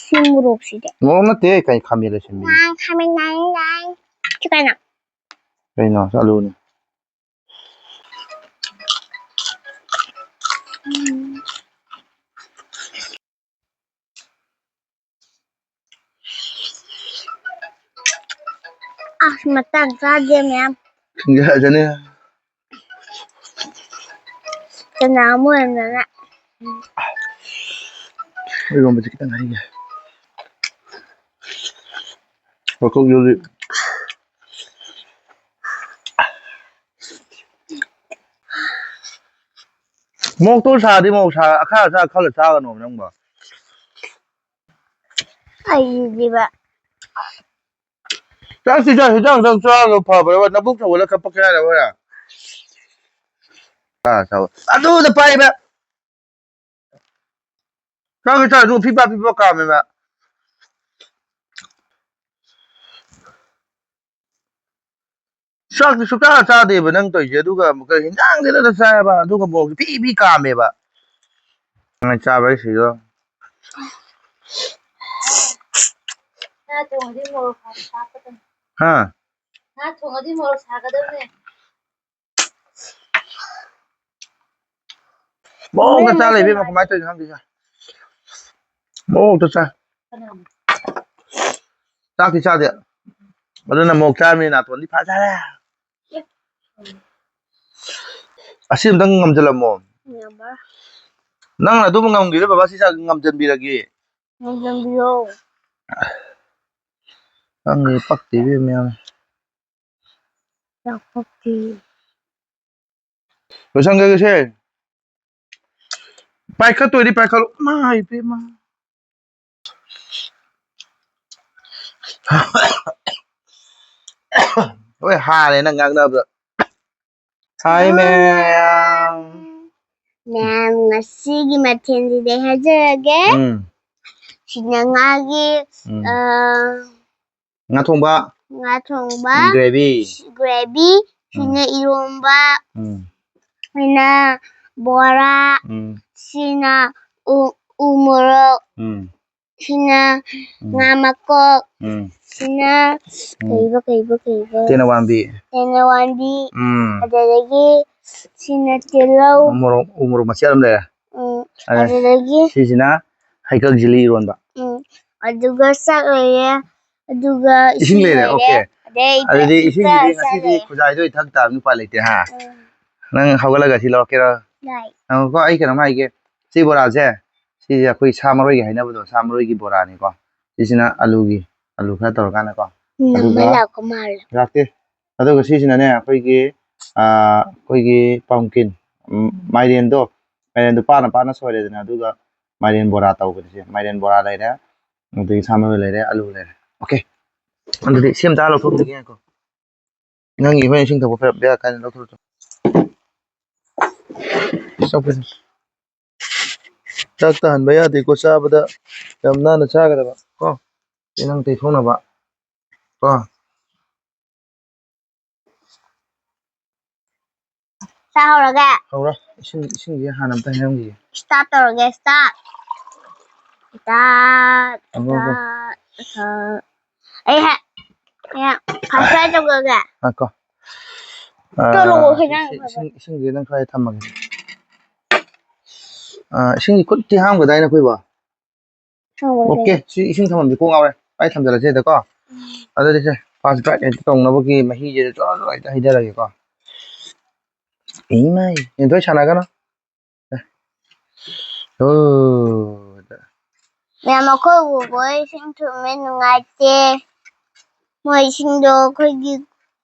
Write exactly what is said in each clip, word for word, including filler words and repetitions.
ꯁꯤ ꯃꯣꯔꯣꯛꯁꯤꯗꯤ꯫ ꯃꯣꯔꯣꯛ ꯅꯠꯇꯦ, ꯀꯩ ꯈꯥꯃꯦꯟ ꯑꯁꯤꯟꯕꯤꯅꯤ꯫ ꯋꯥ, ꯈꯥꯃꯦꯟ ꯅꯥꯏ ꯅꯥꯏ꯫ ꯁꯤ ꯀꯩꯅꯣ? ꯀꯩꯅꯣ? ꯁꯤ ꯑꯂꯨꯅꯤ꯫ ꯎꯝ꯫ ꯑꯁ, ꯃꯇꯥꯡ ꯆꯥꯗꯦ ꯃꯌꯥꯝ꯫ ꯁꯤꯡꯖꯥꯖꯅꯤ꯫ ꯆꯅꯥ ꯑꯃ ꯑꯣꯏꯔꯝꯗꯅ꯫ ꯏꯔꯣꯝꯕꯁꯦ ꯈꯤꯇꯪ ꯍꯩꯒꯦ꯫ ꯋꯥꯀꯧꯖꯔꯤ꯫ ꯃꯣꯔꯣꯛꯇꯣ ꯁꯥꯗꯤ ꯃꯣꯔꯣꯛ ꯁꯥ-, ꯑꯈꯥ ꯑꯁꯥ ꯈꯜꯂ ꯆꯥꯒꯅꯣꯕ ꯅꯪꯕꯣ꯫ ꯑꯩꯗꯤꯕ꯫ ꯆꯥꯛꯁꯤ ꯆꯥꯛ ꯍꯤꯗꯥꯛ ꯍꯤꯗꯥꯛ ꯆꯥꯔꯒ ꯐꯕ꯭ꯔꯕ? ꯅꯕꯨꯛ ꯁꯧꯒꯠꯂ ꯀꯞꯄꯛꯀꯦ ꯍꯥꯏꯔꯕ ꯅꯪ? ꯑꯥ, ꯁꯧ-, ꯑꯗꯨꯗ ꯄꯥꯏꯕ꯫ ꯆꯥꯛꯁꯤ ꯆꯥꯛ ꯑꯗꯨ ꯐꯤꯐꯥ ꯐꯤꯐꯥ ꯀꯥꯝꯃꯦꯕ꯫ ꯆꯥꯛꯇꯤ ꯁꯨꯛꯆꯥ ꯆꯥꯗꯦꯕ ꯅꯪ ꯇꯧꯔꯤꯁꯦ, ꯑꯗꯨꯒ ꯑꯃꯨꯛꯀ ꯍꯤꯟꯖꯥꯡꯁꯤꯗ ꯆꯥꯏꯑꯕ, ꯑꯗꯨꯒ ꯃꯣꯔꯣꯛꯁꯦ ꯐꯤ ꯐꯤ ꯀꯥꯝꯃꯦꯕ꯫ ꯅꯪ ꯆꯥꯕ ꯍꯩꯁꯤꯒ꯫ ꯉꯥ ꯊꯣꯡꯉꯗꯤ ꯃꯣꯔꯣꯛ ꯁꯥꯕ ꯍꯥꯞꯀꯗꯕꯅꯤ꯫ ꯍꯥ? ꯉꯥ ꯊꯣꯡꯉꯗꯤ ꯃꯣꯔꯣꯛ ꯁꯥꯒꯗꯕꯅꯦ꯫ ꯃꯑꯣꯡꯗ ꯆꯥ ꯂꯩꯕ ꯏꯕꯦꯝꯃ, ꯀꯃꯥꯏꯅ ꯇꯧꯔꯤꯅꯣ ꯈꯪꯗꯦ ꯏꯆꯥ꯫ ꯃꯑꯣꯡꯗ ꯆꯥ꯫ ꯆꯥꯛꯇꯤ ꯆꯥꯗꯦ꯫ ꯑꯗꯨꯅ ꯃꯣꯔꯣꯛ ꯆꯥꯔꯃꯤꯅ ꯅꯥꯇꯣꯟꯗꯤ ꯐꯖꯔꯦ꯫ ꯑꯁꯤ ꯑꯝꯇꯪ ꯉꯝꯖꯜꯂꯝꯃꯣ꯫ ꯉꯝꯃꯔꯣꯏ꯫ ꯅꯪꯅ ꯑꯗꯨꯝ ꯉꯝꯈꯤꯗ ꯕꯕꯥ ꯁꯤ ꯆꯥꯛ ꯉꯝꯖꯟꯕꯤꯔꯒꯦ꯫ ꯉꯝꯖꯟꯕꯤꯌꯣ꯫ ꯈꯪꯗꯦ, ꯄꯛꯇꯦ ꯏꯕꯦꯝꯃ ꯌꯥꯝꯅ꯫ ꯌꯥꯝ ꯄꯛꯇꯦ꯫ ꯂꯣꯏꯁꯟꯈ꯭ꯔꯒꯦꯁꯦ꯫ ꯄꯥꯏꯈꯠꯇꯣꯏꯗꯤ ꯄꯥꯏꯈꯠꯂꯨ꯫ ꯏꯃꯥ ꯏꯄꯦꯝꯃ꯫ ꯂꯣꯏ ꯍꯥꯔꯦ ꯅꯪ ꯉꯥꯡꯅꯕꯗ꯫ ꯍꯥꯏ ꯃꯌꯥꯝ꯫ ꯃꯌꯥꯝ, ꯉꯁꯤꯒꯤ ꯃꯊꯦꯜꯁꯤꯗꯤ ꯑꯩ ꯍꯥꯏꯖꯔꯒꯦ꯫ ꯎꯝ꯫ ꯁꯤꯅ ꯉꯥꯒꯤ, ꯎꯝ꯫ ꯑ, ꯉꯥ ꯊꯣꯡꯕ꯫ ꯉꯥ ꯊꯣꯡꯕ꯫ Gravy꯫ Gravy꯫ ꯎꯝ꯫ ꯁꯤꯅ ꯏꯔꯣꯝꯕ꯫ ꯎꯝ꯫ ꯁꯤꯅ ꯕꯣꯔꯥ꯫ ꯎꯝ꯫ ꯁꯤꯅ ꯎ, ꯎ ꯃꯣꯔꯣꯛ꯫ ꯎꯝ꯫ ꯁꯤꯅ ꯎꯝ꯫ ꯉꯥ ꯃꯀꯣꯛ, ꯎꯝ꯫ ꯁꯤꯅ ꯎꯝ꯫ ꯀꯩꯕ, ꯀꯩꯕ, ꯀꯩꯕ? ꯇꯦꯅꯋꯥꯟꯕꯤ꯫ ꯇꯦꯅꯋꯥꯟꯕꯤ꯫ ꯎꯝ꯫ ꯑꯗꯨꯗꯒꯤ ꯁꯤꯅ ꯇꯤꯜꯍꯧ꯫ ꯎ ꯃꯣꯔꯣꯛ, ꯎ ꯃꯣꯔꯣꯛ ꯃꯆꯦꯠ ꯑꯃ ꯂꯩꯔꯦ꯫ ꯎꯝ꯫ ꯑꯗ ꯑꯗꯨꯗꯒꯤ ꯁꯤꯁꯤꯅ ꯍꯩꯀꯛ ꯖꯤꯂꯤ ꯏꯔꯣꯟꯕ꯫ ꯎꯝ꯫ ꯑꯗꯨꯒ ꯆꯥꯛ ꯂꯩꯔꯦ꯫ ꯑꯗꯨꯒ ꯏꯁꯤꯡ ꯏꯁꯤꯡ ꯂꯩꯔꯦ, ꯂꯩꯔꯦ꯫ Okay꯫ ꯑꯗꯩ ꯑꯗꯨꯗꯤ ꯏꯁꯤꯡꯁꯤꯗꯤ ꯆꯥꯛ ꯉꯁꯤꯗꯤ ꯆꯥꯔꯦ꯫ ꯈꯨꯖꯥꯏꯗꯣ ꯏꯊꯛ ꯇꯥꯕꯅꯤ, ꯎꯄꯥꯏ ꯂꯩꯇꯦ, ꯍꯥ? ꯎꯝ꯫ ꯅꯪ ꯍꯧꯒꯠꯂꯒ ꯁꯤ ꯂꯧꯔꯛꯀꯦꯔꯣ? ꯌꯥꯏ꯫ ꯉꯥꯏꯈꯣꯀꯣ, ꯑꯩ ꯀꯩꯅꯣꯝ ꯍꯥꯏꯒꯦ꯫ ꯁꯤ ꯕꯣꯔꯥꯁꯦ, ꯁꯤꯁꯦ ꯑꯩꯈꯣꯏ ꯁꯥ ꯃꯔꯣꯏꯒꯤ ꯍꯥꯏꯅꯕꯗꯣ, ꯁꯥ ꯃꯔꯣꯏꯒꯤ ꯕꯣꯔꯥꯅꯤꯀꯣ꯫ ꯁꯤꯁꯤꯅ ꯑꯂꯨꯒꯤ, ꯑꯂꯨ ꯈꯔ ꯇꯧꯔꯀꯥꯟꯗꯀꯣ꯫ ꯅꯝꯕ ꯑꯗꯨꯒ ꯂꯥꯛꯄ ꯃꯥꯜꯂꯦ꯫ ꯂꯥꯛꯇꯦ꯫ ꯑꯗꯨꯒ ꯁꯤꯁꯤꯅꯅꯦ, ꯑꯩꯈꯣꯏꯒꯤ, ꯑ, ꯑꯩꯈꯣꯏꯒꯤ pumpkin, ꯎꯝ, ꯃꯥꯏꯔꯦꯟꯗꯣ, ꯃꯥꯏꯔꯦꯟꯗꯣ ꯄꯥꯅ ꯄꯥꯅ ꯁꯣꯏꯔꯦꯗꯅ, ꯑꯗꯨꯒ ꯃꯥꯏꯔꯦꯟ ꯕꯣꯔꯥ ꯇꯧꯕꯅꯤ ꯁꯦ꯫ ꯃꯥꯏꯔꯦꯟ ꯕꯣꯔꯥ ꯂꯩꯔꯦ, ꯑꯗꯒꯤ ꯁꯥ ꯃꯔꯣꯏ ꯂꯩꯔꯦ, ꯑꯂꯨ ꯂꯩꯔꯦ꯫ Okay꯫ ꯑꯗꯨꯗꯤ ꯁꯤ ꯑꯝꯇ ꯂꯧꯊꯣꯛꯈꯤꯒꯦ, ꯉꯥꯏꯈꯣ꯫ ꯅꯪꯒꯤ ꯍꯣꯔꯦꯟ ꯏꯁꯤꯡ ꯊꯛꯄ ꯈꯔ ꯕꯦꯔꯥ ꯀꯥꯏꯅ ꯂꯧꯊꯣꯛꯑꯣ꯫ ꯆꯥꯛ ꯄꯤꯖ-, ꯆꯥꯛ ꯇꯥꯍꯟꯕ ꯌꯥꯗꯦꯀꯣ, ꯆꯥꯕꯗ ꯌꯥꯝ ꯅꯥꯟꯅ ꯆꯥꯒꯗꯕ ꯀꯣ꯫ ꯁꯤ ꯅꯪ ꯇꯩꯊꯣꯛꯅꯕ ꯀꯣ꯫ ꯆꯥꯍꯧꯔꯒꯦ꯫ ꯍꯧꯔꯣ꯫ ꯏꯁꯤꯡ, ꯏꯁꯤꯡꯁꯦ ꯍꯥꯟꯅ ꯑꯝꯇ ꯍꯩꯔꯝꯈꯤꯒꯦ꯫ Start ꯇꯧꯔꯒꯦ, start꯫ Start, ꯍꯧꯔꯣ, ꯍꯧꯔꯣ꯫ Start, start꯫ ꯑꯩ ꯍꯦ-, ꯍꯦ-, first try ꯇꯧꯔꯒꯦ꯫ ꯉꯥꯏꯈꯣ꯫ ꯇꯣ, ꯂꯣꯛꯑꯣ, ꯑꯥ, ꯈꯤꯇꯪ ꯏꯁꯤꯡ, ꯏꯁꯤꯡ, ꯏꯁꯤꯡꯁꯦ ꯅꯪ ꯈꯔ ꯊꯝꯃꯒꯦ꯫ ꯑꯥ, ꯏꯁꯤꯡꯁꯦ ꯈꯨꯠꯇꯤ ꯍꯥꯝꯒꯗꯥꯏꯅꯦ ꯑꯩꯈꯣꯏꯕꯣ? ꯍꯥꯝꯒꯗꯥꯏꯅꯦ꯫ Okay, ꯁꯤ ꯏꯁꯤꯡ ꯊꯝꯐꯝꯁꯦ ꯀꯣꯛ ꯉꯥꯎꯔꯦ꯫ ꯑꯩ ꯊꯝꯖꯔꯁꯦ ꯍꯦꯛꯇꯀꯣ꯫ ꯎꯝ꯫ ꯑꯗꯨꯗꯤ ꯁꯦ, first bite ꯍꯦꯛꯇ ꯇꯧꯅꯕꯒꯤ ꯃꯍꯤꯁꯦ ꯖꯣꯔ ꯖꯣꯔ ꯍꯦꯛꯇ ꯍꯩꯊꯔꯒꯦꯀꯣ꯫ ꯏꯃꯥꯏ, ꯌꯦꯟꯊꯣꯏ ꯁꯥꯟꯅꯒꯅꯨ꯫ ꯑꯦ꯫ ꯑꯣ꯫ ꯃꯌꯥꯝ, ꯑꯩꯈꯣꯏ ꯕꯣꯕꯣꯏ ꯏꯁꯤꯡ ꯊꯨꯝꯃꯦ, ꯅꯨꯡꯉꯥꯏꯇꯦ꯫ ꯃꯣꯏ ꯏꯁꯤꯡꯗꯣ ꯑꯩꯈꯣꯏꯒꯤ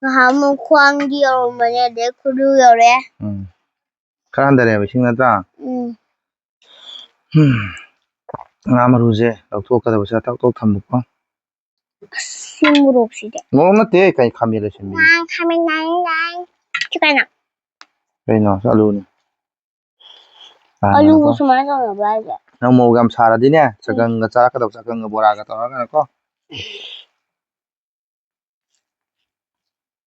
ꯉꯍꯥꯟꯃꯨꯛ ꯈ꯭ꯋꯥꯡꯗꯤ ꯌꯧꯔꯝꯕꯅꯦ, ꯑꯗꯩ ꯈꯨꯔꯨ ꯌꯧꯔꯦ꯫ ꯎꯝ꯫ ꯈꯔ ꯍꯟꯊꯔꯛꯑꯦꯕ ꯏꯁꯤꯡ ꯅꯠꯇ꯭ꯔꯥ? ꯎꯝ꯫ ꯎꯝ꯫ ꯉꯥ ꯃꯔꯨꯁꯦ ꯂꯧꯊꯣꯛꯀꯗꯕꯁꯦ ꯇꯧ ꯇꯧ ꯊꯝꯃꯨꯀꯣ꯫ ꯑꯁ, ꯁꯤ ꯃꯣꯔꯣꯛꯁꯤꯗꯤ꯫ ꯃꯣꯔꯣꯛ ꯅꯠꯇꯦ, ꯀꯩ ꯈꯥꯃꯦꯟ ꯂꯩꯁꯤꯟꯕꯤꯅꯣ? ꯉꯥ ꯈꯥꯃꯦꯟ ꯂꯩ ꯂꯩ꯫ ꯁꯤ ꯀꯩꯅꯣ? ꯀꯩꯅꯣ? ꯁꯤ ꯑꯂꯨꯅꯤ꯫ ꯑꯂꯨꯕꯨ ꯁꯨꯃꯥꯏꯅ ꯇꯧꯅꯕ꯭ꯔꯥ ꯍꯥꯏꯁꯦ? ꯅꯪ ꯃꯣꯔꯣꯛ ꯌꯥꯝ ꯁꯥꯔꯗꯤꯅꯦ, ꯎꯝ꯫ ꯆꯒꯪꯒ ꯆꯥꯔꯛꯀꯗꯕ, ꯆꯒꯪꯒ ꯕꯣꯔꯥꯒ ꯇꯧꯔꯒꯅꯦꯀꯣ꯫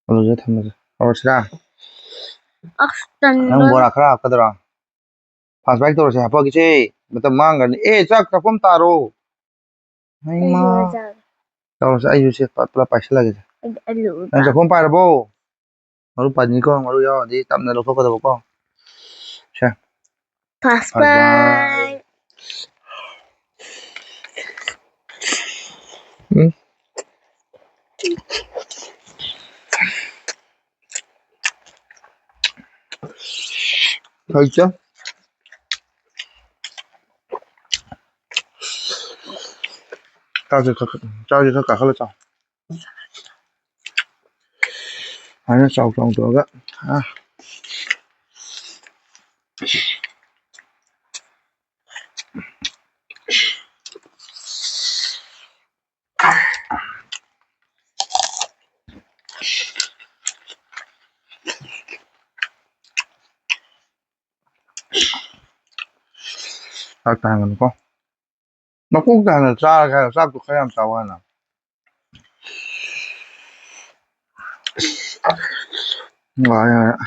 ꯑꯂꯨꯁꯦ ꯊꯝꯃꯁꯦ꯫ ꯍꯧꯔꯁꯤꯔꯥ? ꯑꯁ, ꯇꯟꯕ꯫ ꯅꯪ ꯕꯣꯔꯥ ꯈꯔ ꯍꯥꯞꯀꯗ꯭ꯔꯣ? First bite ꯇꯧꯔꯁꯦ, ꯍꯥꯄꯛꯑꯒꯦꯁꯦ꯫ ꯃꯇꯝ ꯃꯥꯡꯒ꯭ꯔꯅꯤ꯫ ꯑꯦ, ꯆꯥꯛ ꯆꯥꯛꯐꯝ ꯇꯥꯔꯣ꯫ ꯍꯩꯃꯥ꯫ ꯑꯩꯁꯨ ꯆꯥꯒꯦ꯫ ꯇꯧꯔꯁꯦ, ꯑꯩꯁꯨ ꯁꯦ ꯄ-, ꯄꯨꯂꯞ ꯄꯥꯏꯁꯤꯜꯂꯒꯦ꯫ ꯑꯩꯗꯤ ꯑꯂꯨ ꯅꯪ ꯆꯥꯛꯈꯣꯝ ꯄꯥꯏꯔꯕꯣ? ꯃꯔꯨ ꯄꯥꯏꯅꯤꯀꯣ, ꯃꯔꯨ ꯌꯥꯎꯔꯗꯤ ꯇꯞꯅ ꯂꯧꯊꯣꯛꯀꯗꯕꯀꯣ꯫ ꯁꯦ꯫ ꯐꯥꯁ ꯐꯥꯁ ꯕꯥꯏ꯫ ꯕꯥꯏ꯫ ꯎꯝ꯫ ꯍꯩꯇꯦ꯫ ꯆꯥꯛꯁꯦ ꯈꯔ, ꯆꯥꯛꯁꯦ ꯈꯔ ꯀꯥꯈꯠꯂ ꯆꯥꯎ꯫ ꯁꯨꯃꯥꯏꯅ ꯆꯥꯎ ꯆꯥꯎ ꯇꯧꯔꯒ, ꯑꯥ꯫ ꯆꯥꯛ ꯇꯥꯍꯟꯒꯅꯨꯀꯣ꯫ ꯃꯀꯣꯛꯇ ꯍꯥꯟꯅ ꯆꯥꯔꯒꯦ ꯍꯥꯏꯔꯣ? ꯆꯥꯛꯇꯣ ꯈꯔ ꯌꯥꯝ ꯆꯥꯎ ꯍꯥꯏꯅ꯫ ꯌꯥꯔꯦ, ꯌꯥꯔꯦ꯫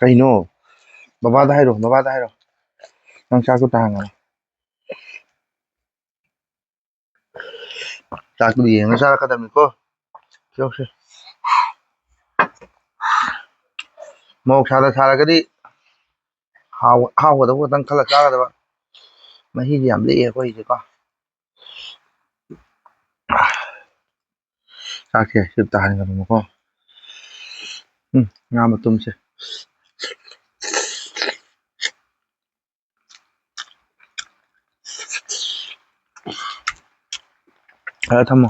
ꯀꯩꯅꯣ? ꯕꯕꯥꯗ ꯍꯥꯏꯔꯣ, ꯕꯕꯥꯗ ꯍꯥꯏꯔꯣ꯫ ꯅꯪ ꯆꯥꯛꯇꯣ ꯇꯥꯍꯟꯒꯅꯨ꯫ ꯆꯥꯛꯇꯨ ꯌꯦꯡꯉ ꯆꯥꯔꯛꯀꯗꯕꯅꯤꯀꯣ꯫ ꯌꯧꯁꯦ꯫ ꯃꯣꯔꯣꯛ ꯁꯥꯗ ꯁꯥꯔꯒꯗꯤ ꯍꯥꯎ-, ꯍꯥꯎꯒꯗꯕ ꯈꯛꯇꯪ ꯈꯜꯂ ꯆꯥꯒꯗꯕ꯫ ꯃꯍꯤꯗꯤ ꯌꯥꯝ ꯂꯤꯛꯑꯦ ꯑꯩꯈꯣꯏꯁꯦꯀꯣ꯫ ꯆꯥꯛꯁꯦ ꯁꯤ ꯑꯝꯇ ꯍꯥꯟꯒꯗꯕꯀꯣ꯫ ꯎꯝ, ꯉꯥ ꯃꯇꯨꯝꯁꯦ꯫ ꯈꯔ ꯊꯝꯃꯣ꯫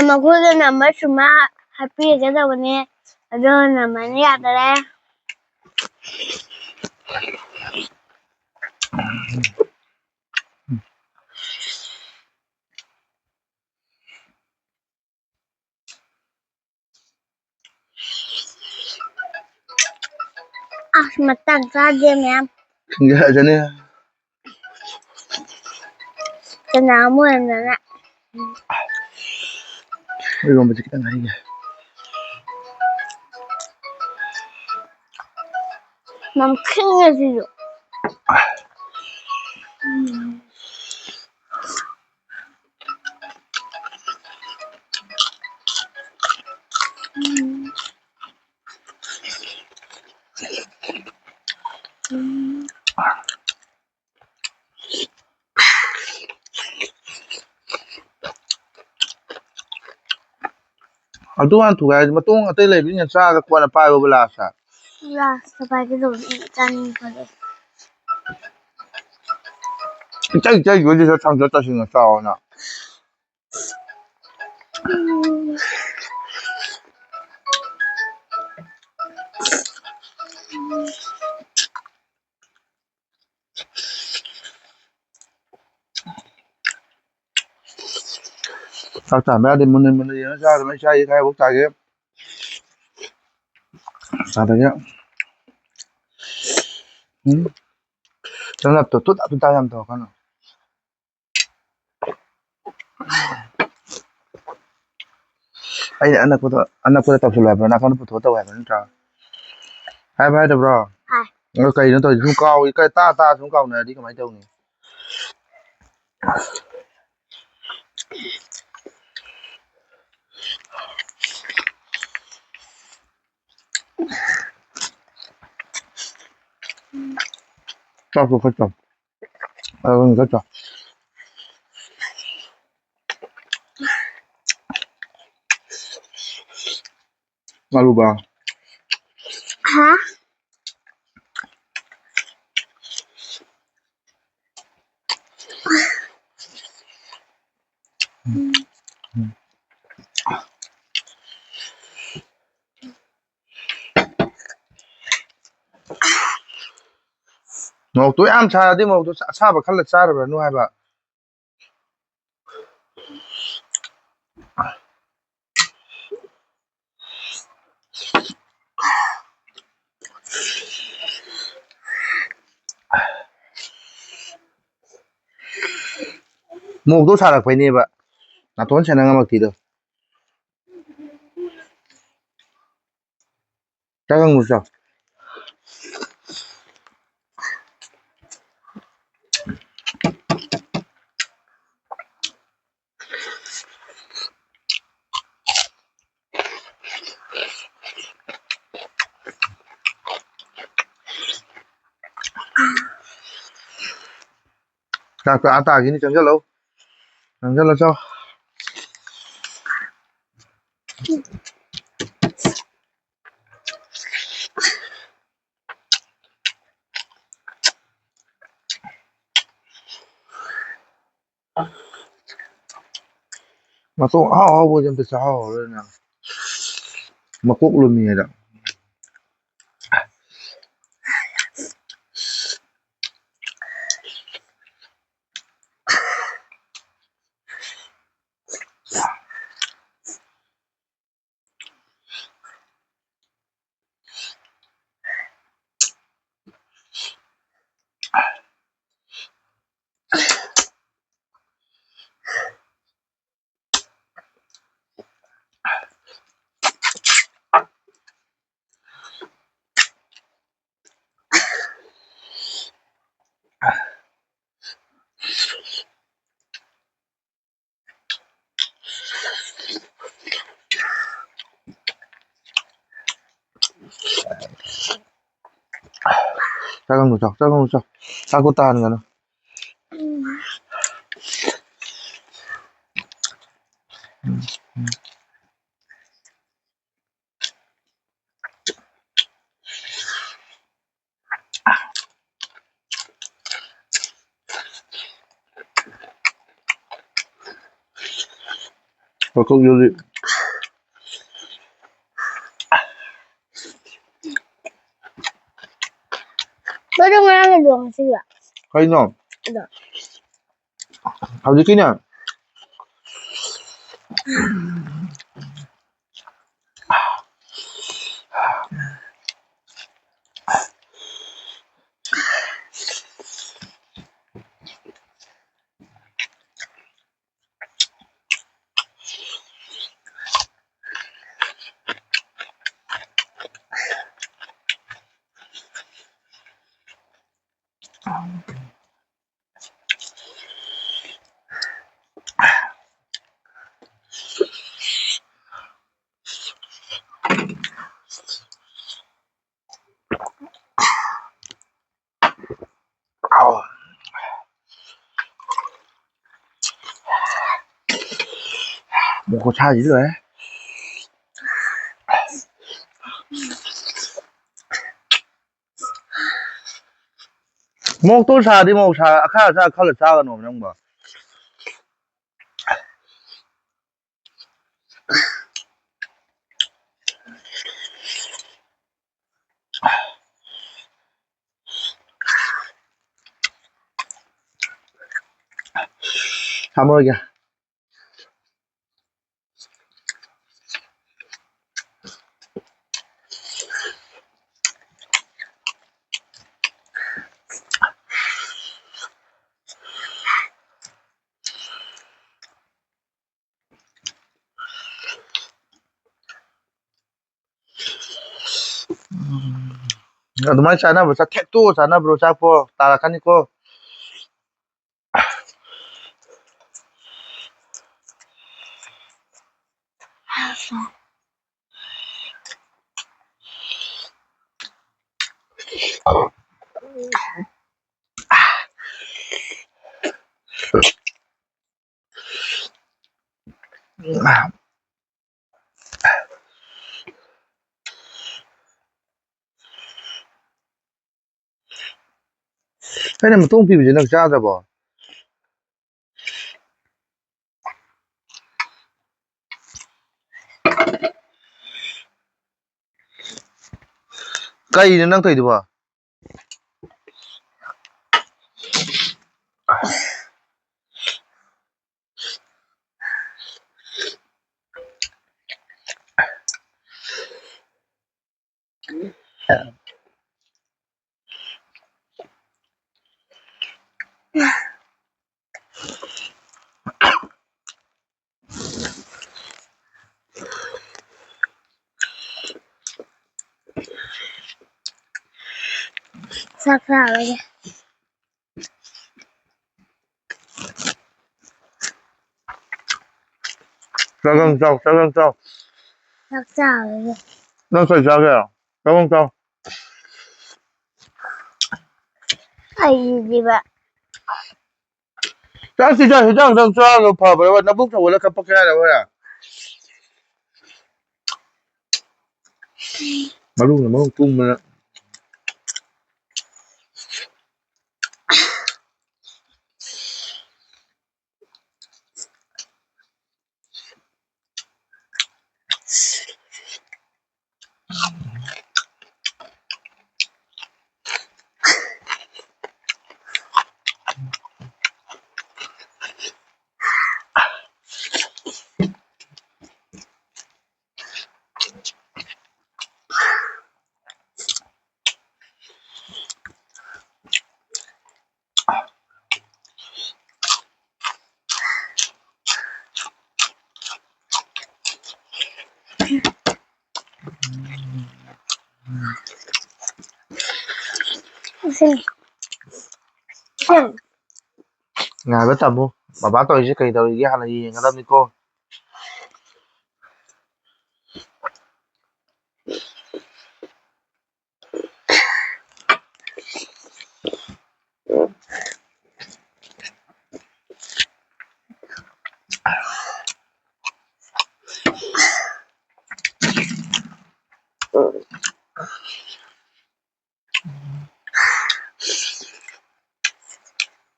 ꯃꯈꯣꯏꯗ ꯅꯝꯕꯔ ꯁꯨꯃꯥ ꯍꯥꯞꯄꯤꯔꯒꯦ ꯇꯧꯕꯅꯦ, ꯑꯗꯣ ꯅꯝꯕꯔꯅ ꯌꯥꯗꯔꯦ꯫ ꯑꯁ, ꯃꯇꯥꯡ ꯆꯥꯗꯦ ꯃꯌꯥꯝ꯫ ꯁꯤꯡꯖꯥꯖꯅꯤ꯫ ꯆꯅꯥ ꯑꯃ ꯑꯣꯏꯔꯝꯗꯅ꯫ ꯏꯔꯣꯝꯕꯁꯦ ꯈꯤꯇꯪ ꯍꯩꯒꯦ꯫ ꯅꯝꯈꯤꯅꯦ ꯁꯤꯁꯨ꯫ ꯎꯝ꯫ ꯑꯗꯨ ꯍꯥꯟ ꯊꯨꯒꯥꯏ ꯍꯥꯏꯗꯤ ꯃꯇꯣꯡ ꯑꯇꯩ ꯂꯩꯕꯅꯤꯅ ꯆꯥꯔꯒ ꯀꯣꯟꯅ ꯄꯥꯏꯔꯣꯕ ꯂꯥꯁꯇ꯫ ꯂꯥꯁꯇ ꯄꯥꯏꯒꯗꯧꯕꯅꯤ ꯆꯥꯅꯤꯡꯕꯗꯣ꯫ ꯏꯆꯩ ꯏꯆꯩ ꯌꯣꯏꯗꯤ ꯈꯔ ꯊꯥꯡꯖ ꯇꯁꯤꯡꯅ ꯆꯥꯎꯑꯣꯅ꯫ ꯆꯥꯛ ꯆꯥꯕ ꯌꯥꯗꯦ, ꯃꯨꯟꯅ ꯃꯨꯟꯅ ꯌꯦꯡꯉ ꯆꯥꯗꯕ ꯑꯩ ꯆꯥꯏꯁꯦ ꯀꯥꯏꯐꯥꯎ ꯆꯥꯒꯦ꯫ ꯆꯥꯗꯒꯤ꯫ ꯎꯝ꯫ ꯅꯪꯅ ꯇꯨ-, ꯇꯨꯇꯥ ꯇꯨꯇꯥ ꯌꯥꯝ ꯇꯧꯔꯛꯀꯅꯨ꯫ ꯑꯩꯅ ꯑꯅꯛꯄꯗ, ꯑꯅꯛꯄꯗ ꯇꯧꯁꯜꯂꯨ ꯍꯥꯏꯕ꯭ꯔꯣ? ꯅꯥꯀꯟꯗ ꯄꯨꯊꯣꯛꯑ ꯇꯧ ꯍꯥꯏꯕ꯭ꯔꯣ? ꯅꯠꯇ꯭ꯔꯥ? ꯍꯥꯏꯕ꯭ꯔꯣ ꯍꯥꯏꯗꯕ꯭ꯔꯣ? ꯍꯥꯏ꯫ ꯑꯗꯣ ꯀꯩꯅꯣ ꯇꯧꯔꯤꯁꯦ? ꯁꯨꯝ ꯀꯥꯎꯏ-, ꯀ-, ꯇꯥ ꯇꯥ ꯁꯨꯝ ꯀꯥꯎꯅꯔꯗꯤ ꯀꯃꯥꯏꯅ ꯇꯧꯅꯤ? ꯆꯥꯛꯇꯣ ꯈꯔ ꯆꯥꯎ꯫ ꯑꯗꯨ ꯈꯔ ꯆꯥꯎ꯫ ꯉꯥꯂꯨꯕ꯫ ꯍꯥ? ꯎꯝ꯫ ꯎꯝ꯫ ꯃꯣꯔꯣꯛꯇꯣ ꯌꯥꯝ ꯁꯥꯔꯗꯤ ꯃꯣꯔꯣꯛꯇꯣ ꯑꯁꯥꯕ ꯈꯜꯂ ꯆꯥꯔꯨꯔꯅꯨ ꯍꯥꯏꯕ꯫ ꯃꯣꯔꯣꯛꯇꯣ ꯁꯥꯔꯛꯄꯩꯅꯦꯕ ꯅꯥꯇꯣꯟ ꯁꯦꯟꯅ ꯉꯝꯃꯛꯇ꯭ꯔꯤꯗꯣ꯫ ꯆꯥꯛ ꯀꯥꯡꯕꯨ ꯆꯥꯎ꯫ ꯆꯥꯛꯇꯣ ꯑꯥ ꯇꯥꯈꯤꯅꯤ, ꯆꯪꯁꯤꯜꯂꯣ꯫ ꯆꯪꯁꯤꯜꯂꯣ, ꯆꯥꯎ꯫ ꯃꯇꯣꯡ ꯑꯍꯥꯎ ꯑꯍꯥꯎꯕꯁꯦ ꯑꯝꯇ ꯆꯥꯍꯧꯔꯔꯣꯏ ꯅꯪ꯫ ꯃꯀꯣꯛ ꯂꯨꯝꯃꯤ ꯍꯥꯏꯗ꯫ ꯆꯥꯛ ꯀꯥꯡꯕꯨ ꯆꯥꯎ, ꯆꯥꯛ ꯀꯥꯡꯕꯨ ꯆꯥꯎ꯫ ꯆꯥꯛꯇꯣ ꯇꯥꯍꯟꯒꯅꯨ꯫ ꯃꯀꯣꯛꯇꯨꯗꯤ ꯉꯔꯥꯡꯒꯤꯗꯣ ꯉꯁꯤꯒꯤ꯫ ꯀꯩꯅꯣ? ꯑꯗꯣ꯫ ꯍꯧꯖꯤꯛꯀꯤꯅꯦ꯫ ꯃꯣꯔꯣꯛ ꯈꯨꯁꯥꯁꯤꯗꯤ ꯂꯣꯏꯔꯦ꯫ ꯃꯣꯔꯣꯛꯇꯣ ꯁꯥꯗꯤ ꯃꯣꯔꯣꯛ ꯁꯥ-, ꯑꯈꯥ ꯑꯁꯥ ꯈꯜꯂ ꯆꯥꯒꯅꯣꯕ ꯅꯪꯕꯣ꯫ ꯊꯝꯃꯔꯣꯏꯒꯦ꯫ ꯎꯝ, ꯑꯗꯨꯃꯥꯏꯅ ꯆꯥꯅꯕ꯭ꯔꯣ? ꯆꯥꯛ ꯊꯦꯛꯇꯣꯛꯑ ꯆꯥꯅꯕ꯭ꯔꯣ? ꯆꯥꯛꯄꯣ ꯇꯥꯔꯛꯀꯅꯤꯀꯣ꯫ ꯑꯩꯅ ꯃꯇꯣꯡ ꯄꯤꯕꯁꯦ ꯅꯪ ꯆꯥꯗ꯭ꯔꯕꯣ? ꯀꯩꯅꯣ ꯅꯪ ꯇꯧꯔꯤꯗꯨꯕꯣ? ꯆꯥꯛ ꯆꯥꯔꯣꯏꯒꯦ꯫ ꯆꯒꯪ ꯆꯥꯎ, ꯆꯒꯪ ꯆꯥꯎ꯫ ꯆꯥꯛ ꯆꯥꯔꯣꯏꯒꯦ꯫ ꯅꯪ ꯀꯩ ꯆꯥꯒꯦ? ꯆꯒꯪ ꯆꯥꯎ꯫ ꯑꯩꯗꯤꯕ꯫ ꯆꯥꯛꯁꯤꯗ ꯍꯤꯗꯥꯛ ꯍꯤꯗꯥꯛ ꯆꯥꯔꯒ ꯐꯕ꯭ꯔꯕ? ꯅꯕꯨꯛ ꯊꯧꯒꯠꯂ ꯀꯞꯄꯛꯀꯦ ꯍꯥꯏꯔꯕ? ꯃꯔꯨꯅ ꯃꯔꯨ ꯀꯨꯡꯕꯅ꯫ ꯉꯥꯏꯕ ꯇꯝꯃꯨ꯫ ꯕꯕꯥ ꯇꯧꯔꯤꯁꯦ ꯀꯩ ꯇꯧꯔꯤꯒꯦ ꯍꯥꯟꯅ ꯌꯦꯡꯒꯗꯕꯅꯤꯀꯣ꯫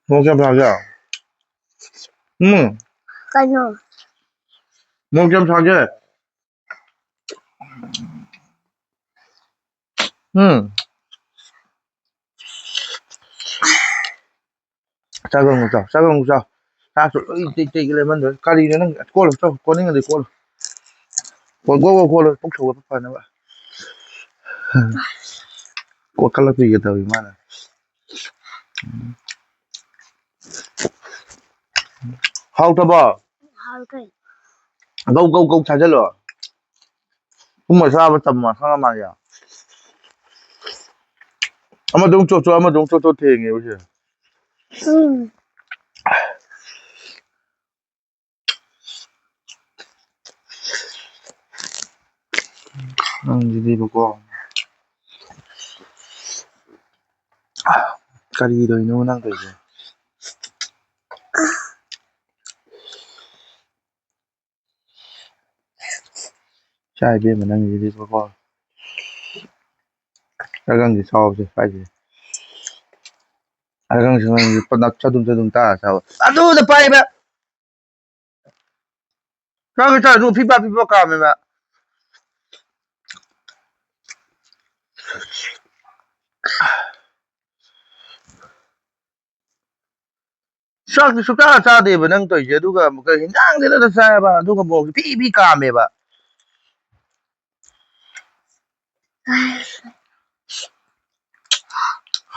ꯃꯣꯔꯣꯛ ꯀꯌꯥꯝ ꯁꯥꯒꯦ? ꯎꯝ꯫ ꯀꯩꯅꯣ? ꯃꯣꯔꯣꯛ ꯀꯌꯥꯝ ꯁꯥꯒꯦ? ꯎꯝ꯫ ꯆꯥꯛ ꯑꯃꯨꯛ ꯆꯥꯎ, ꯆꯥꯛ ꯑꯃꯨꯛ ꯆꯥꯎ꯫ ꯆꯥꯛꯁꯨ ꯂꯣꯏ ꯇꯦꯛ ꯇꯦꯛ ꯂꯩꯃꯟꯗ꯭ꯔꯦ꯫ ꯀꯔꯤꯅꯣ ꯅꯪ? ꯀꯣꯠꯂꯣ, ꯆꯥꯎ, ꯀꯣꯠꯅꯤꯡꯉꯗꯤ ꯀꯣꯠꯂꯣ꯫ ꯀꯣꯠ, ꯀꯣꯠ, ꯀꯣꯠ, ꯀꯣꯠꯂꯣ, ꯄꯨꯛ ꯁꯧꯒꯠꯄ ꯐꯅꯕ꯫ ꯀꯣꯠꯈꯠꯂꯛꯄꯤꯒꯦ ꯇꯧꯏ ꯃꯥꯅ꯫ ꯍꯥꯎꯇꯕ? ꯍꯥꯎꯇꯦ꯫ ꯒꯧ ꯒꯧ ꯒꯧ ꯊꯥꯖꯜꯂꯣ꯫ ꯄꯨꯡ ꯃꯆꯥ ꯑꯃ ꯇꯝꯃꯣ ꯈꯪꯉ ꯃꯥꯜꯂꯦ꯫ ꯑꯃꯗꯨꯝ ꯆꯣꯠ ꯆꯣꯠ, ꯑꯃꯗꯨꯝ ꯆꯣꯠ ꯆꯣꯠ ꯊꯦꯡꯉꯦꯕ ꯁꯤꯗ꯫ ꯎꯝ꯫ ꯅꯪꯁꯤꯗꯤꯕꯀꯣ꯫ ꯀꯔꯤꯗꯣꯏꯅꯣ ꯅꯪ ꯇꯧꯔꯤꯁꯦ? ꯏꯆꯥ ꯏꯕꯦꯝꯃ ꯅꯪꯁꯤꯗꯤꯕꯀꯣ꯫ ꯑꯒꯪꯁꯤ ꯆꯥꯎꯕꯁꯦ ꯁ꯭ꯋꯥꯏꯁꯦ꯫ ꯑꯒꯪꯁꯤ ꯅꯪꯁꯤ ꯄꯅꯞ ꯆꯗꯨꯝ ꯆꯗꯨꯝ ꯇꯥꯔ ꯆꯥꯕ꯫ ꯑꯗꯨꯗ ꯄꯥꯏꯕ! ꯆꯥꯛꯀ ꯆꯥꯔꯨꯅꯨ, ꯐꯤꯐꯥ ꯐꯤꯐꯥ ꯀꯥꯝꯃꯦꯕ꯫ ꯆꯥꯛꯇꯤ ꯁꯨꯛꯆꯥ ꯆꯥꯗꯦꯕ ꯅꯪ ꯇꯧꯔꯤꯁꯦ, ꯑꯗꯨꯒ ꯑꯃꯨꯛꯀ ꯍꯤꯟꯖꯥꯡꯁꯤꯗ ꯆꯥꯏꯕ, ꯑꯗꯨꯒ ꯃꯣꯔꯣꯛꯁꯦ ꯐꯤ ꯐꯤ ꯀꯥꯝꯃꯦꯕ꯫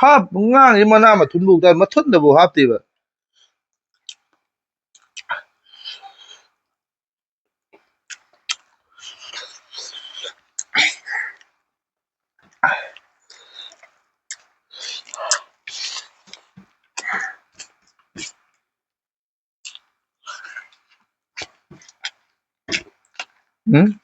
ꯍꯥꯞ ꯉꯥꯡꯉꯤ ꯃꯅꯥ ꯃꯊꯨꯟꯐꯧꯗ, ꯃꯊꯨꯟꯗꯐꯧ ꯍꯥꯞꯇꯦꯕ꯫ ꯎꯝ?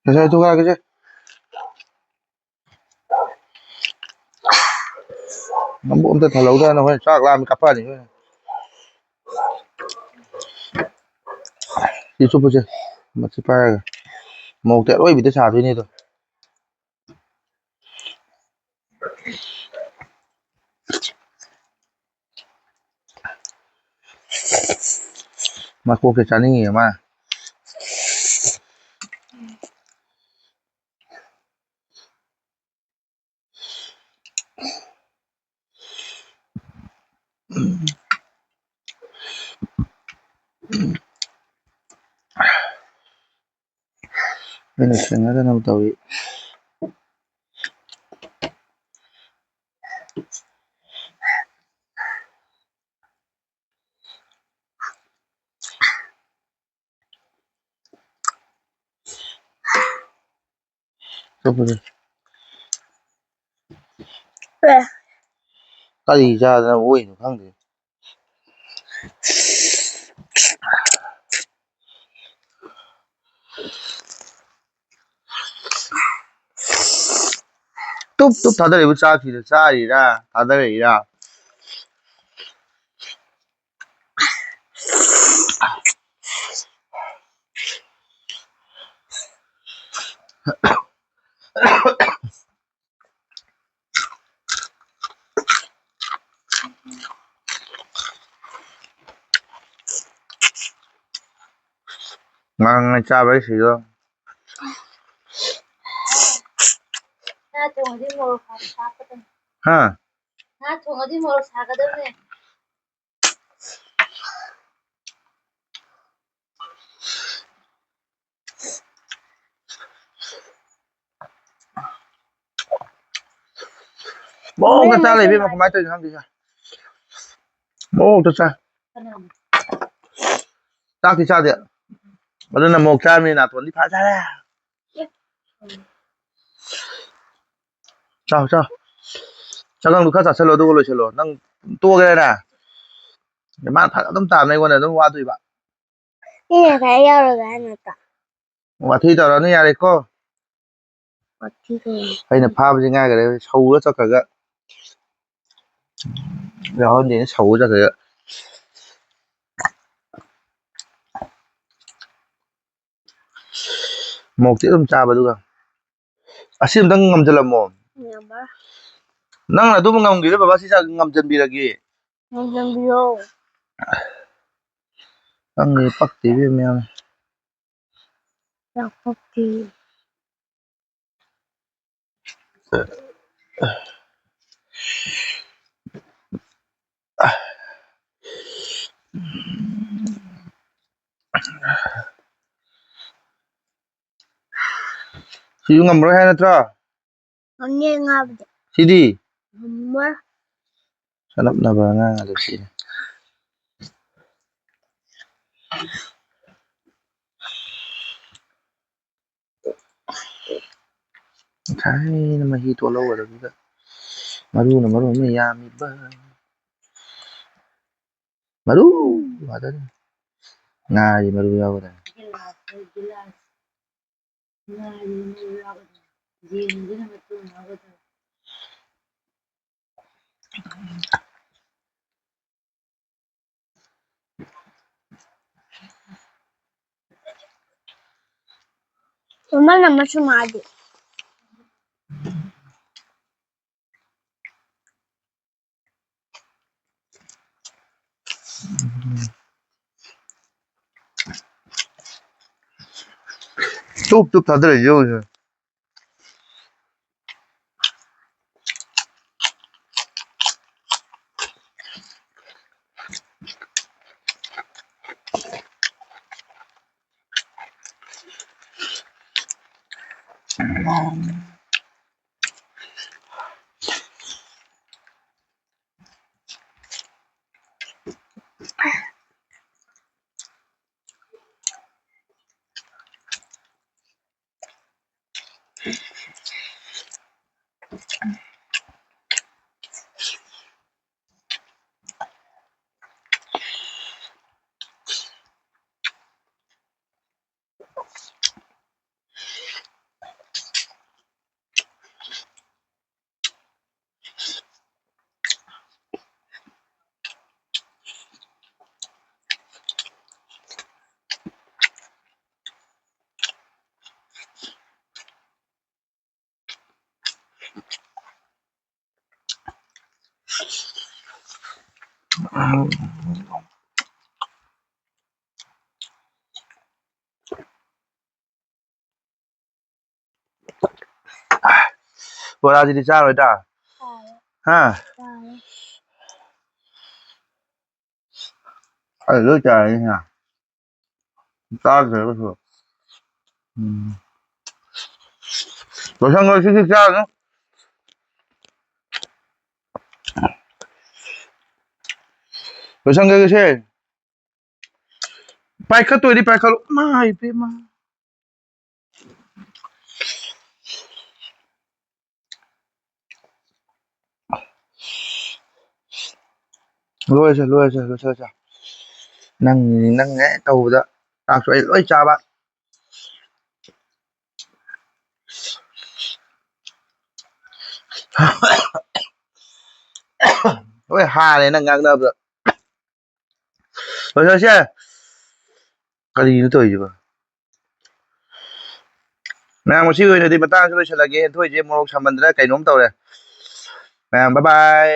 ꯉꯁꯥꯏ ꯊꯨꯒꯥꯏꯒꯦꯁꯦ꯫ ꯅꯝꯕꯨ ꯑꯝꯇ ꯊꯜꯍꯧꯗꯅ ꯍꯣꯔꯦꯟ ꯆꯥꯛ ꯂꯥꯝꯃꯤ ꯀꯥꯞꯄꯛꯑꯅꯤ ꯍꯣꯔꯦꯟ꯫ ꯁꯤ ꯆꯨꯞꯄꯨꯁꯦ꯫ ꯃꯁꯤ ꯄꯥꯏꯔꯒ꯫ ꯃꯣꯔꯣꯛꯇꯤ ꯑꯔꯣꯏꯕꯤꯗ ꯁꯥꯗꯣꯏꯅꯦ ꯑꯗꯣ꯫ ꯃꯀꯣꯛꯁꯦ ꯆꯥꯅꯤꯡꯉꯤꯌꯦ ꯃꯥ꯫ ꯑꯩꯅ ꯁꯦꯡꯅꯗꯅꯕ ꯇꯧꯏ꯫ ꯆꯨꯞꯄꯨꯁꯦ꯫ ꯀꯔꯤ ꯆꯥꯗꯅ ꯑꯣꯛꯏꯅꯣ ꯈꯪꯗꯦ꯫ ꯇꯨꯞ ꯇꯨꯞ ꯊꯥꯗꯔꯛꯏꯕ ꯆꯥꯛꯁꯤꯗ ꯆꯥꯔꯤꯔꯥ ꯊꯥꯗꯔꯛꯏꯔꯥ? ꯉꯥꯡꯉ ꯆꯥꯕ ꯍꯩꯁꯤꯗꯣ꯫ ꯉꯥ ꯊꯣꯡꯉꯗꯤ ꯃꯣꯔꯣꯛ ꯁꯥꯕ ꯍꯥꯞꯀꯗꯕꯅꯤ꯫ ꯍꯥ? ꯉꯥ ꯊꯣꯡꯉꯗꯤ ꯃꯣꯔꯣꯛ ꯁꯥꯒꯗꯕꯅꯦ꯫ ꯃꯑꯣꯡꯗ ꯆꯥ ꯂꯩ ꯏꯕꯦꯝꯃ, ꯀꯃꯥꯏꯅ ꯇꯧꯔꯤꯅꯣ ꯈꯪꯗꯦ ꯏꯆꯥ꯫ ꯃꯑꯣꯡꯗ ꯆꯥ꯫ ꯆꯥꯛꯇꯤ ꯆꯥꯗꯦ꯫ ꯑꯗꯨꯅ ꯃꯣꯔꯣꯛ ꯆꯥꯔꯃꯤꯅ ꯅꯥꯇꯣꯟꯗꯤ ꯐꯖꯔꯦ꯫ ꯆꯥꯎ, ꯆꯥꯎ꯫ ꯆꯒꯪꯗꯨ ꯈꯔ ꯆꯥꯁꯤꯜꯂꯣ, ꯑꯗꯨꯒ ꯂꯣꯏꯁꯤꯜꯂꯣ꯫ ꯅꯪ ꯇꯣꯛꯑꯒꯦꯔꯥ? ꯃꯥꯅ ꯐꯔꯛ ꯑꯗꯨꯝ ꯇꯥꯕꯅꯦ, ꯑꯩꯉꯣꯟꯗ ꯑꯗꯨꯝ ꯋꯥꯗꯣꯏꯕ꯫ ꯑꯩ ꯉꯁꯥꯏ ꯌꯥꯎꯔꯒ ꯍꯥꯏ ꯅꯠꯇ꯭ꯔꯣ? ꯋꯥꯊꯤ ꯇꯧꯔꯅꯨ, ꯌꯥꯔꯦꯀꯣ? ꯋꯥꯊꯤ ꯇꯧꯔꯅꯨ꯫ ꯑꯩꯅ ꯐꯥꯕꯁꯤ ꯉꯥꯏꯈꯔꯦ, ꯁꯧꯔ ꯆꯠꯈ꯭ꯔꯒ꯫ ꯌꯥꯎꯍꯟꯗꯦꯅꯦ, ꯁꯧꯕ ꯆꯠꯈ꯭ꯔꯦ꯫ ꯃꯣꯔꯣꯛꯇꯤ ꯑꯗꯨꯝ ꯆꯥꯕ, ꯑꯗꯨꯒ ꯑꯁꯤ ꯑꯝꯇꯪ ꯉꯝꯖꯜꯂꯝꯃꯣ꯫ ꯉꯝꯃꯔꯣꯏ꯫ ꯅꯪꯅ ꯑꯗꯨꯝ ꯉꯝꯈꯤꯗ, ꯕꯕꯥ ꯁꯤ ꯆꯥꯛ ꯉꯝꯖꯟꯕꯤꯔꯒꯦ꯫ ꯉꯝꯖꯟꯕꯤꯌꯣ꯫ ꯅꯪꯒꯤ ꯄꯛꯇꯦ ꯏꯕꯦꯝꯃ ꯌꯥꯝ꯫ ꯌꯥꯝ ꯄꯛꯇꯦ꯫ ꯁꯤꯁꯨ ꯉꯝꯃꯔꯣꯏ ꯍꯥꯏ ꯅꯠꯇ꯭ꯔꯣ? ꯉꯝꯅꯤ ꯉꯥꯕꯗꯤ꯫ ꯁꯤꯗꯤ? ꯉꯝꯃꯣꯏ꯫ ꯁꯅꯞꯅꯕ ꯑꯉꯥꯡ ꯑꯗꯨ ꯁꯤꯅꯤ꯫ ꯉꯁꯥꯏꯅ ꯃꯍꯤ ꯇꯣꯠꯍꯧꯒꯗꯕꯗꯨꯗ ꯃꯔꯨꯅ ꯃꯔꯨ ꯑꯃ ꯌꯥꯝꯃꯤꯕ꯫ ꯃꯔꯨ ꯉꯥꯛꯇꯅꯤ꯫ ꯉꯥꯒꯤ ꯃꯔꯨ ꯌꯥꯎꯒꯗꯕꯅꯤ꯫ ꯃꯃꯜ ꯑꯃꯁꯨ ꯃꯥꯗꯤ꯫ ꯇꯨꯞ ꯇꯨꯞ ꯊꯥꯗꯔꯛꯏꯁꯦ ꯌꯦꯡꯉꯨꯁꯦ꯫ ꯕꯣꯔꯥꯁꯤꯗꯤ ꯆꯥꯔꯣꯏꯗ꯫ ꯍꯥ? ꯆꯥꯔꯦ꯫ ꯑꯩ ꯂꯣꯏ ꯆꯥꯔꯦ ꯉꯥ꯫ ꯆꯥꯗ꯭ꯔꯦꯕ ꯁꯨ꯫ ꯎꯝ꯫ ꯂꯣꯏꯁꯟꯈ꯭ꯔꯣ, ꯁꯤꯗꯤ ꯆꯥꯔꯅꯨ꯫ ꯂꯣꯏꯁꯟꯈ꯭ꯔꯒꯦꯁꯦ꯫ ꯄꯥꯏꯈꯠꯇꯣꯏꯗꯤ ꯄꯥꯏꯈꯠꯂꯨ꯫ ꯏꯃꯥ ꯏꯄꯦꯝꯃ꯫ ꯂꯣꯏꯔꯁꯦ, ꯂꯣꯏꯔꯁꯦ, ꯂꯣꯏꯁꯜꯂꯁꯦ꯫ ꯅꯪ, ꯅꯪ ꯍꯦꯛ ꯇꯧꯕꯗ ꯆꯥꯛꯁꯨ ꯑꯩ ꯂꯣꯏ ꯆꯥꯕ꯫ ꯂꯣꯏ ꯍꯥꯔꯦ ꯅꯪ ꯉꯥꯡꯅꯕꯗ꯫ ꯂꯣꯏꯁꯜꯂꯁꯦ꯫ ꯀꯔꯤꯅꯣ ꯇꯧꯔꯤꯁꯤꯕꯣ? ꯃꯌꯥꯝ, ꯉꯁꯤꯒꯤ ꯑꯣꯏꯅꯗꯤ ꯃꯇꯥꯡꯁꯤ ꯂꯣꯏꯁꯤꯜꯂꯒꯦ꯫ ꯍꯦꯟꯊꯣꯏꯁꯦ ꯃꯣꯔꯣꯛ ꯁꯥꯃꯟꯗꯅ ꯀꯩꯅꯣꯝ ꯇꯧꯔꯦ꯫ ꯃꯌꯥꯝ, bye bye꯫